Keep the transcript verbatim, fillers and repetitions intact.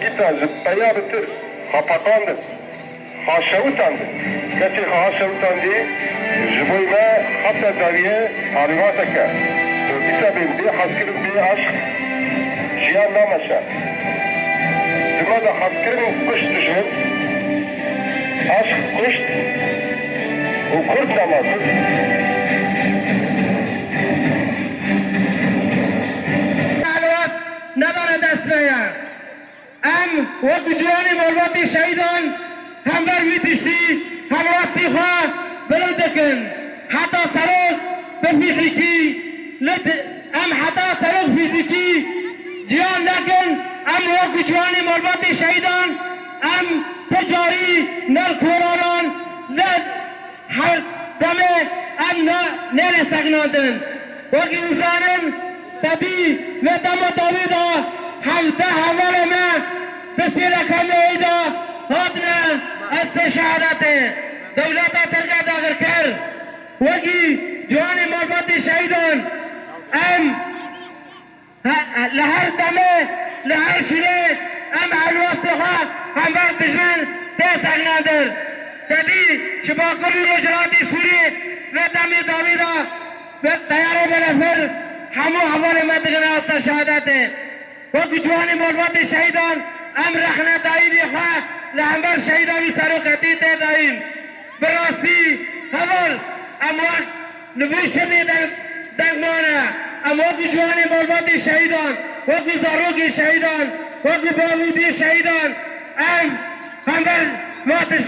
Dîsa ji peya bitir xapaqandin, xaşewitandin. Kesê xaşewitandî ji bo me heta dawiye talîbatek e. Û dîsa bê bê hezkirin, bê aşq jiyan nameşe. Di me de hezkirin kuşt dijmin, aşq kuşt û Kurd nema Kurd. Helwas nedane dest me ye. Em wek ciwanê malbatê şehîdan hember vî tiştî helwestî xwe bilind dikin. Heta serok bi fîzîkî, li, em heta serok fîzîkî ciyan nekin, em wek ciwanê malbatê şehîdan, em ti carî nel koranan, li her demê em ne, nêne sekinandin. Wekî hûn zanin, te dî vê dema dawî de hevdeh hevalê me di sêleka me êyî de hatine estê şehadetê. Dewleta Tirk e dagirker. Wekî ciwanê malbatê şehîdan em He, li her demê, li her şûnê em helwestê xwe hember dijmin tê sekinandin. Te dî ji Bakur û Rojhilatê Sûriyê vê demê dawî de bi teyarê binefir hemû hevalê me digihine asta şehadetê. Wekî ciwanê malbatê şehîdan em rexnedayînê xwe li hember şehîda wî seroketî tê dayîn. Bi rastî heval em wek li vê şevê deng, dengman e. Em wekî ciwanê malbatê şehîdan, wekî zarokê şehîdan, wekî bavûdê şehîdan, em hember va tişt